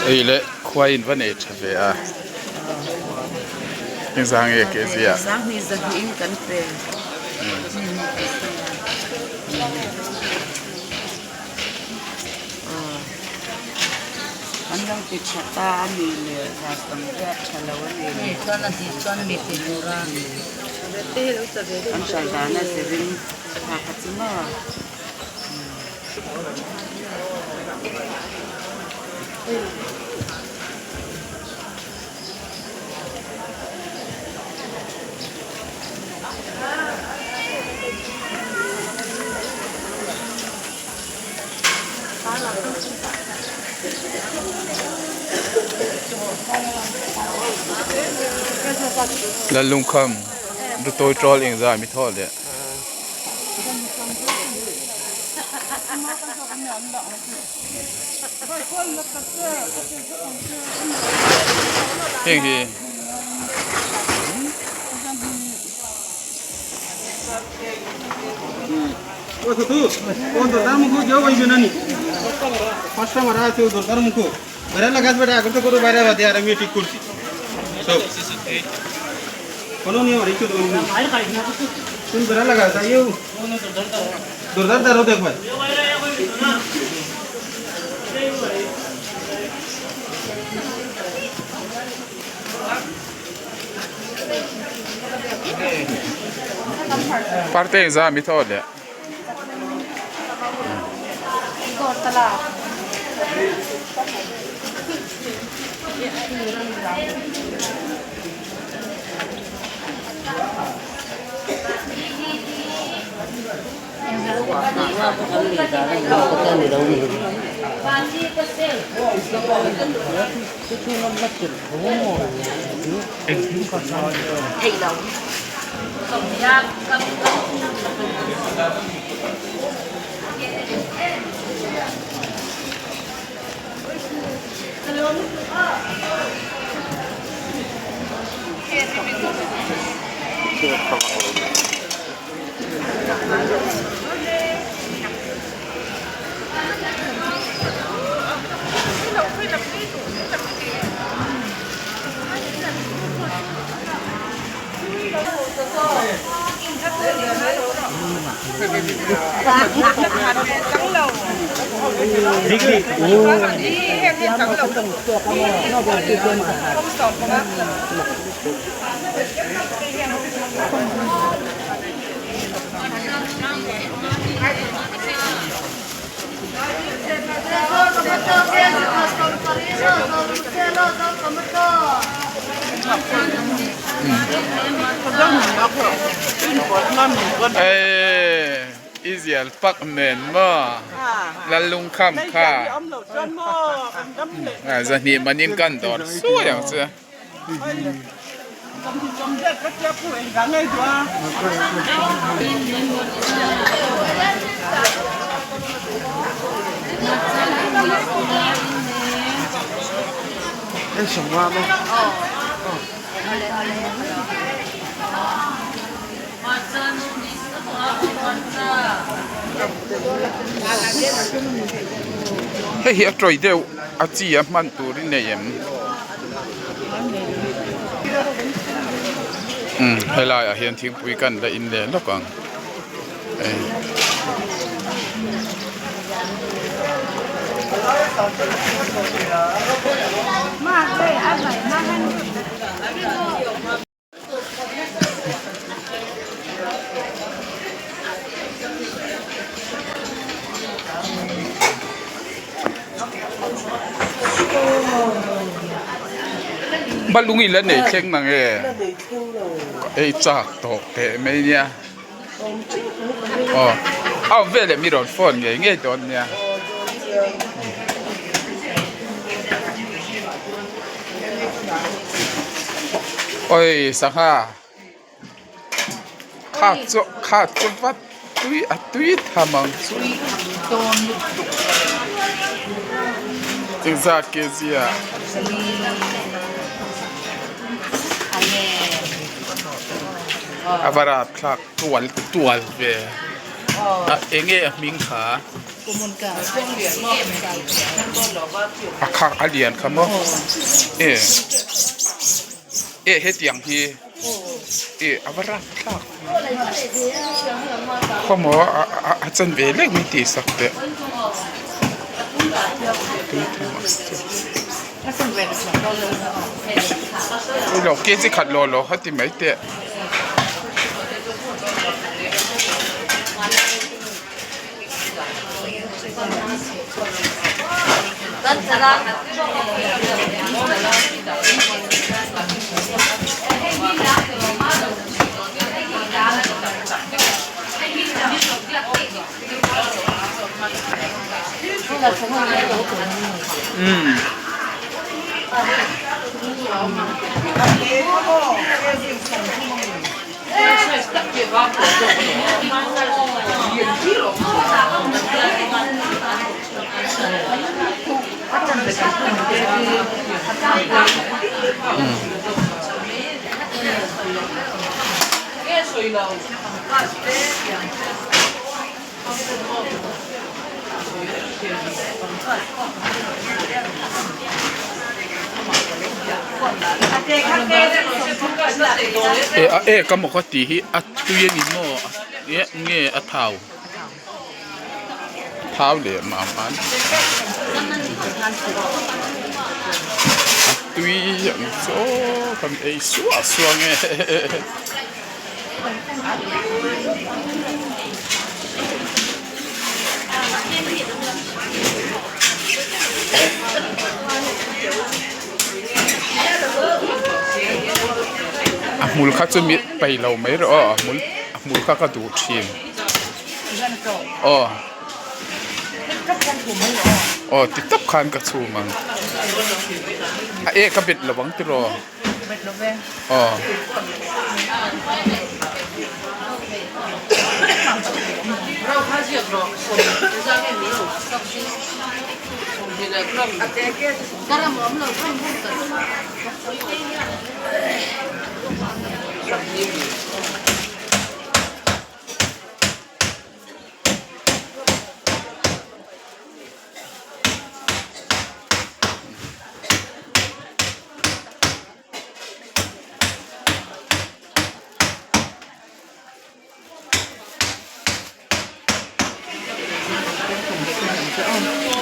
Ei leh khuai in va nei tha ve a engzah nge ke zia. Sanghnih zahnih in kan pe. An lo ti tha ta a ni le zah tam riat tha lo a ni le. Chuan a tih chuan mi ti tur a. An hral dan a zirin tha kha chu maw. Lallungkham Rutawi ṭawl engzah mi thawh leh. Heng hi Parte engzah mi thawh leh. I zial pak nen maw Lallungkham kha zahnih manin kan dawr suai ang che. Hei hi a tawih deuh a chi a hman tur i nei em? Umm helai ah hian thingpui kan la in leh lawk ang hei. Balung i la nei thleng mang e ei chak tawh teh mai nia aw a awm veleh mi rawn phone ngei ngei dawn nia. Oi sangha kha chu kha chu vat tui a tui tham ang chu engzat kg ah a va rapthlak tual tual ve a enge a hming kha. A kha a lian kha maw e e hetiang hi e a va rap thlak khawmaw a chan ve lek mai tih sak teh kg khat lawh lawh kha ti mai teh. A ek a maw ka tih hi a tui a ni maw eh nge a thau thau leh mah ang a tui ang chu aw kan ei suah suah nge. A hmul kha chu mi peih lo mai rawh aw a hmul a hmul kha ka duh thin aw aw ti tawp khan ka chhum ang a ek a bet lo ang tiraw. Aw.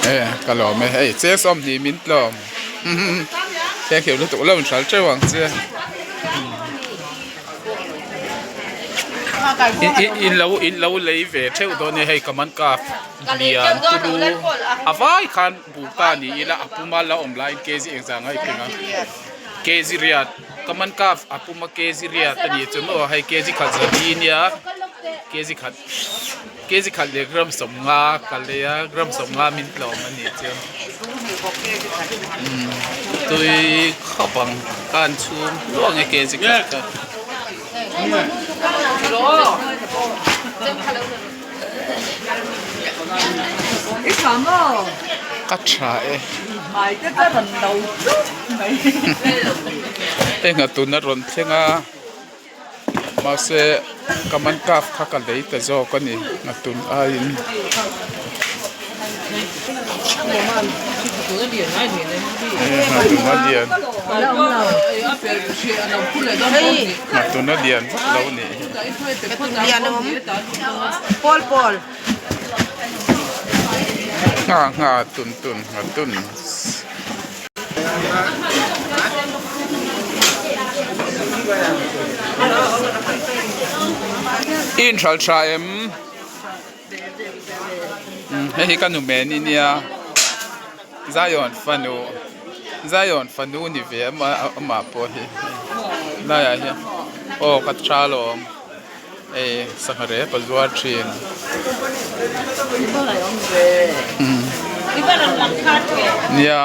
E ka lawm e hei cheng 20 min tlawm thank you lutuk lo in hral teuh ang che in lo in lo lei ve theuh dawn nia hei ka man kap lian turu a vai khan buh ta ni ila a puma la awm laiin kg engzah ngai peng a kg riat ka man kap a puma kg riat a ni chu maw hei kg khat zali nia kg khat kg khat leh gram 50 ka lei a gram 50 min tlawm a ni chu tui khawp ang ka han chhum hluah nge kg khat kha. Ka tha e. Hei nghatun a rawn thleng a mahse ka man kap kha ka lei ta zawk a ni nghatun aiin. Nghatun a lian nghatun a lian vak lo a nih hi. Pawl pawl. Ngha ngha tun tun ngha tun. I inhral tha em? Hei hi ka nu men i nia Zion fanu Zion fanu ni ve amah pawh hi laiah hian aw ka tha alawm. Hei sangha rep a zuar thin. Nia.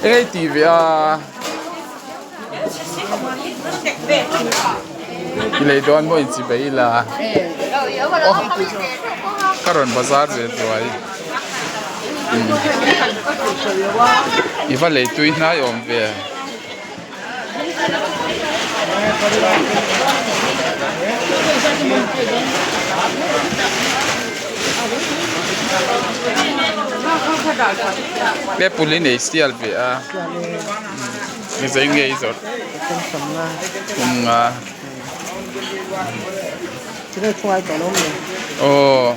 Eng tih ve a. I lei dawn maw inchi bei ila aw ka rawn bazar ve duai i va lei tui hnai awm ve. Apple hi nei sial ve a. Ni zei ngei zawrh thum nga aw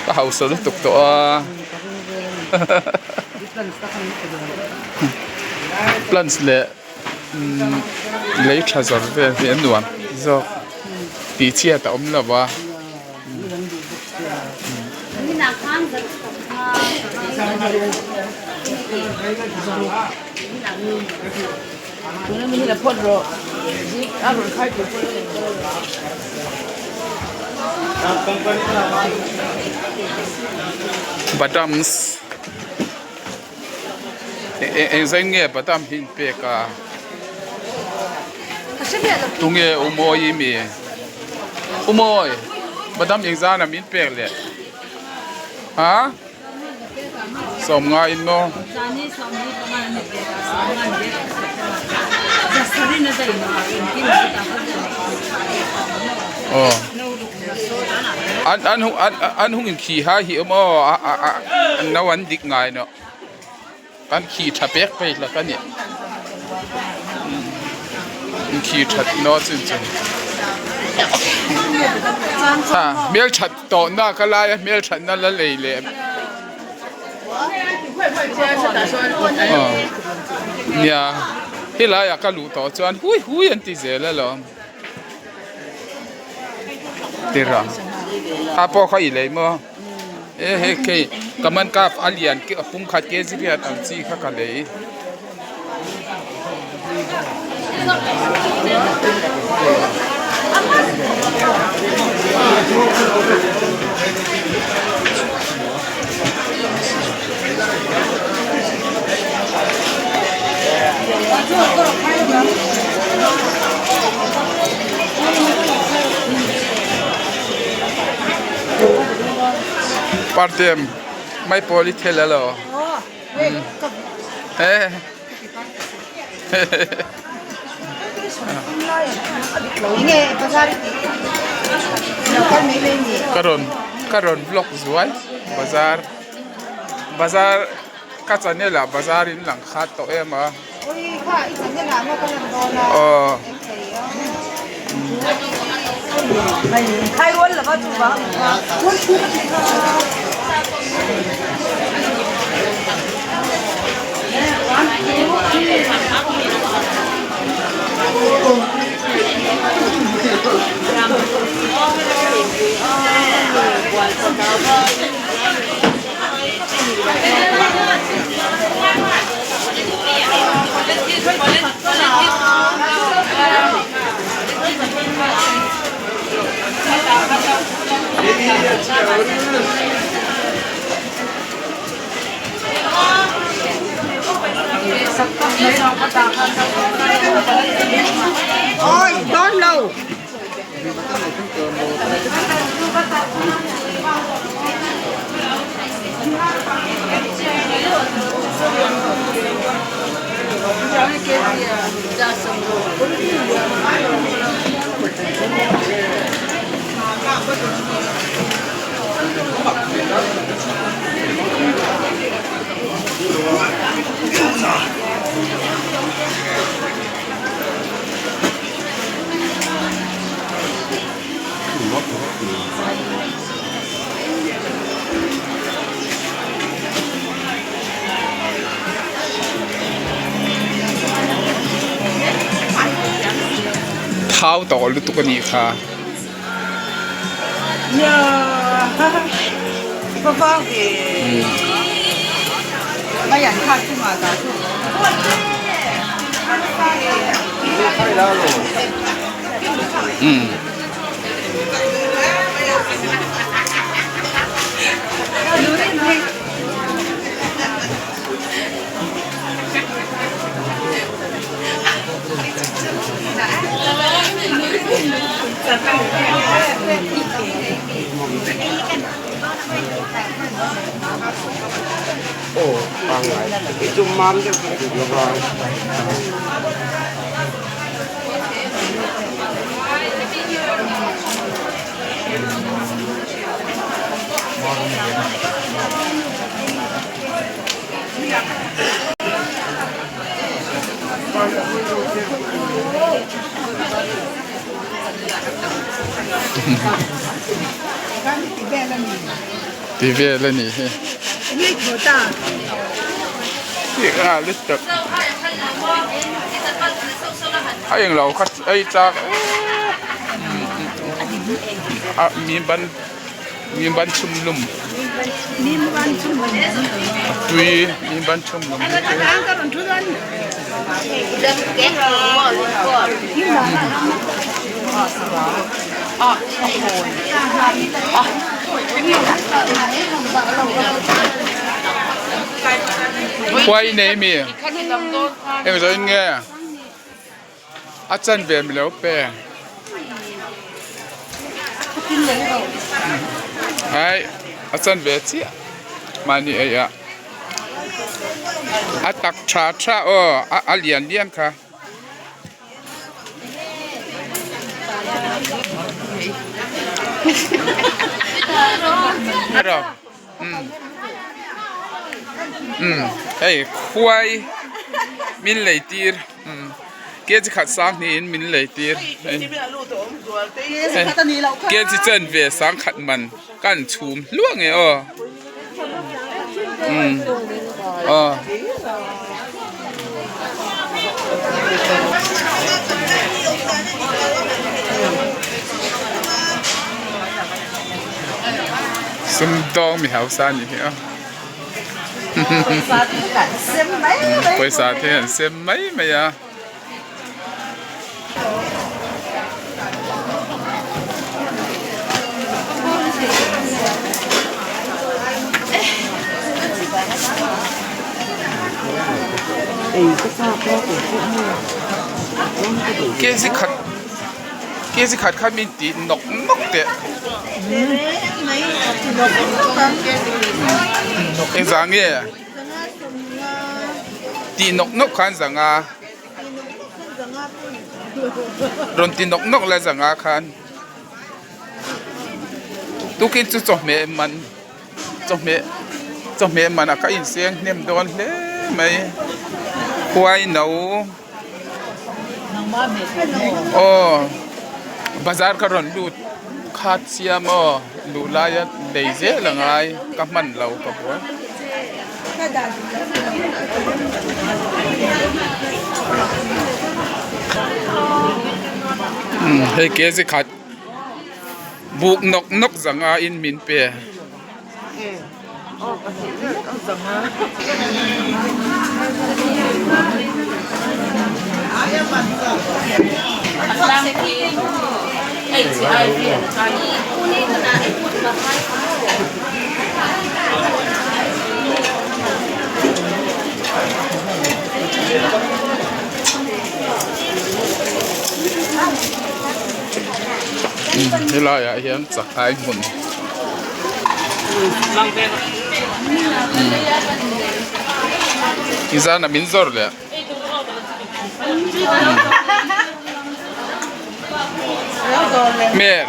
ka hausa lutuk tawh a plants leh lei tha zawrh vel hi a nuam zawk tih chhiat a awm lo va. Badams eng zai nge badam hi in pek a tunge u mawi mi u mawi badam eng zan a min pek leh ha 50 in maw. Aw an an an an hung in khi hai hi awm aw a a a an no an dik ngai nawh kan khi tha pek phei hlak a ni in khi that naw chin chu ha hmel that tawh na ka lai a hmel that na la lei leh aw nia helai ah ka luh tawh chuan hui hui an ti zel alawm. Tira a pawh kha i lei maw e hei khei ka man kap a lian a pum khat kg riat ang chi kha ka lei. Partem mai pawl i thel alo ka rawn. Ka rawn vlog zuai bazar bazar ka channel ah bazar in lang khat tawh em a aw. Thau tawh lutuk a nih kha. Ti vel a nih hi. A englo kha ei chak a mi ban mi ban chhum lum tui mi ban chhum lum hi chu. Khuai nei mi eng zawh in nge a chan ve mi lo pe ai a chan ve chiah mahni ei ah a tak tha tha aw a lian lian kha. Hei khuai min lei tir kg khat sang hnihin min lei tir kg chen ve sang khat man kan chhum hluah nge aw aw. Sumdawng mi hausa a nih hi a pawisa te an sem mai mai a. Kg khat kg khat kha min tih nawk nawk teh engzah nge tih nawk nawk khan zanga. Rawn ti nawk nawk la zanga khan. Tukin chu chawhmeh man chawhmeh chawhmeh manah ka inseng hnem dawn hle mai khuai no aw bazar ka rawn lut khat sia maw luh laia lei zel a ngai ka hman lo ka buai. Hei kg khat buk nawk nawk zanga in min pe. Helai ah hian chakai hmun Izan a min zawr leh Mer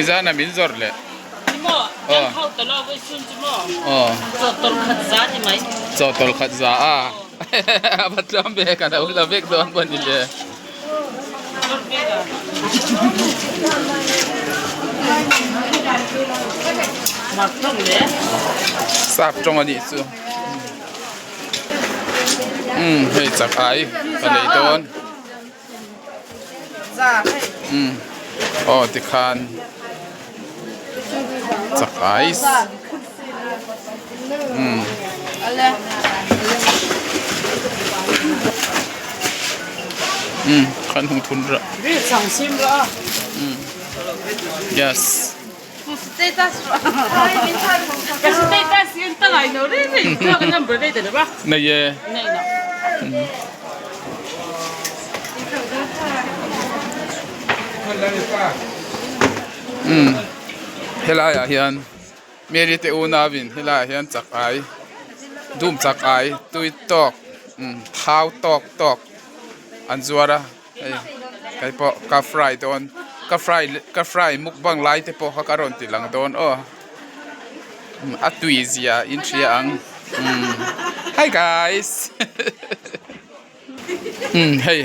Izan a min zawr leh Chaw tawlh khat za a a va tluang ve ka lo la vek dawn pawh ni le. Sap tawng a nih chu umm hei chak ai ka nei dawn umm aw tikhan chak ai umm. Umm khan hung thun rah umm yes. Nei e. Umm helai ah hian Mary te unau in helai ah hian chak ai dum chak ai tui tawk umm thau tawk tawk an zuar a hei kei pawh ka fry dawn ka fry ka fry mukbang lai te pawh kha ka rawn ti lang dawn aw a tui zia in hria ang umm hi guys umm hei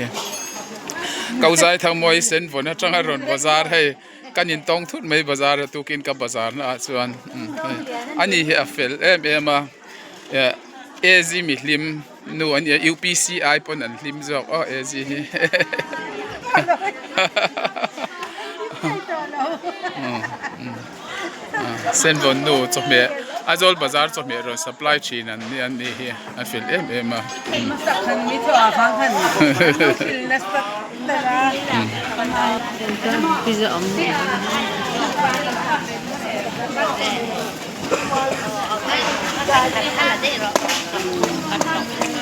ko zai thang mawi sen vawn atanga rawn bazar hei kan in tawng thut mai bazar a tukin ka bazar na ah chuan umm hei ani hi a fel em em a eh AZ mihlim. Nu an nia UPC ai pawn an hlim zawk aw AZ hi Senvawn nu chawhmeh Aizawl bazar chawhmeh rawn supply thin an ni an ni hi a fel em em a.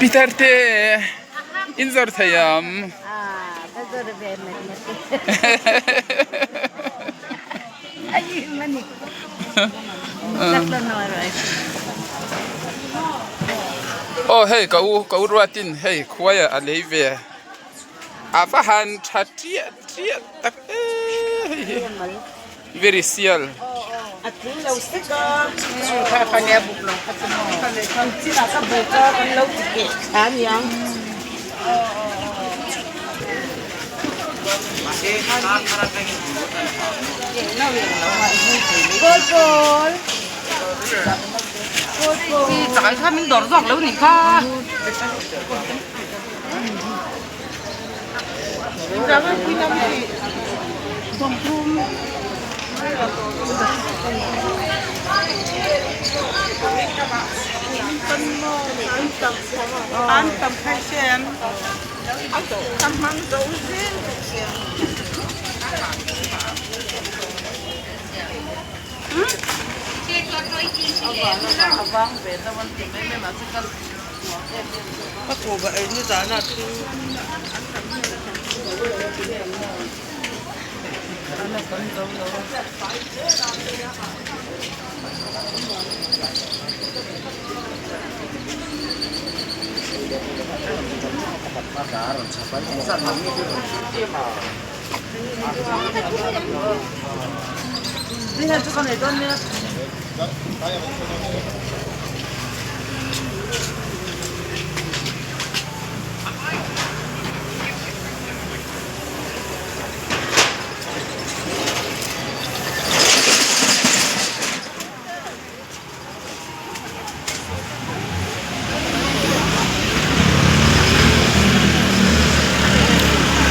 Pitar te in zawr thei ang. Aw hei ka u ka u ruatin hei khuai a lei ve a va han tha triah triah tak em hei hi. Very sial. A tling lo sek a. Kha kha nia buk lo kha chu maw. Kan chin ah ka buk a kan lo ti keh thla aniang. Pawl pawl. Chakai kha min dawr zawk lo nih kha.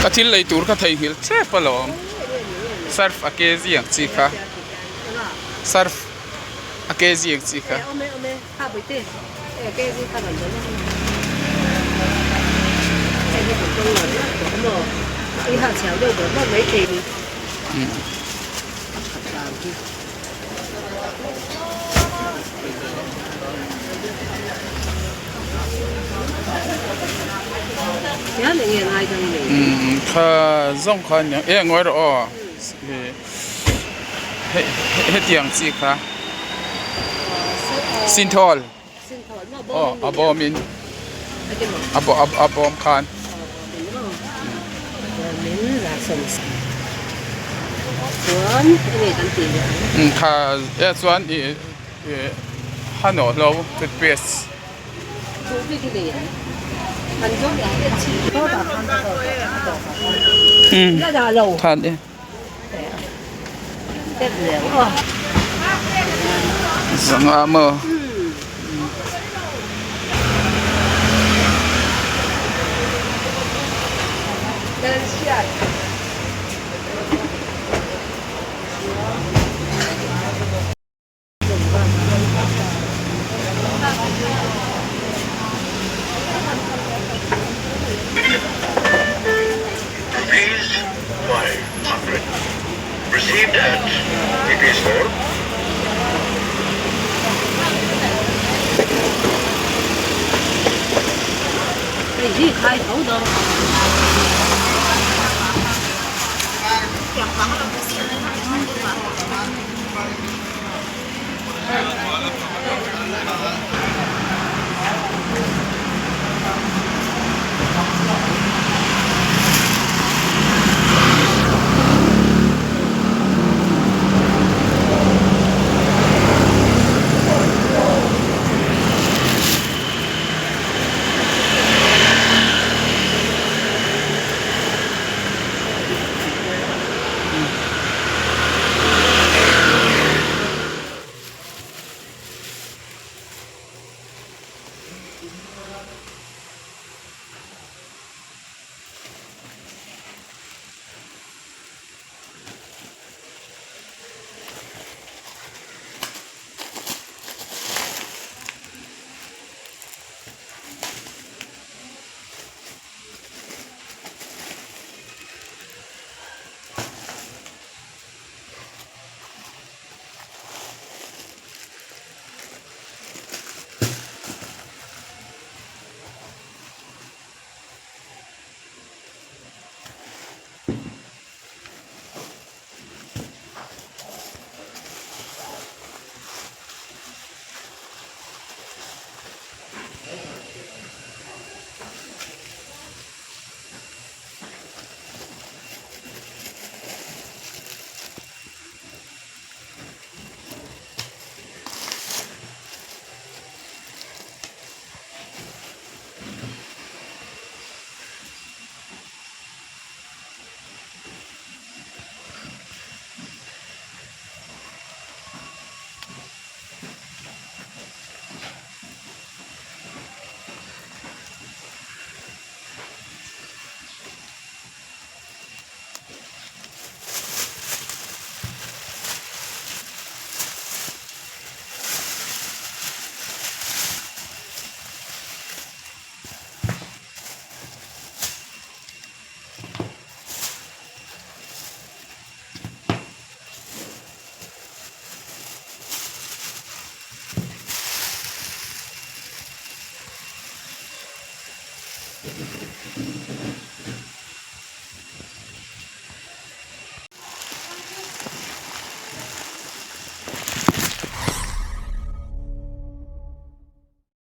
Ka thil lei tur ka theihnghilh tep alawm surf a kg ang chi kha surf a kg ang chi kha. Kha zawng kha nia e ngawi rawh aw hetiang chi kha Synthol aw a bawm in a bawm khan. Kha e chuan ih ih hanawh hlo toothpaste. Khan e. Zanga maw.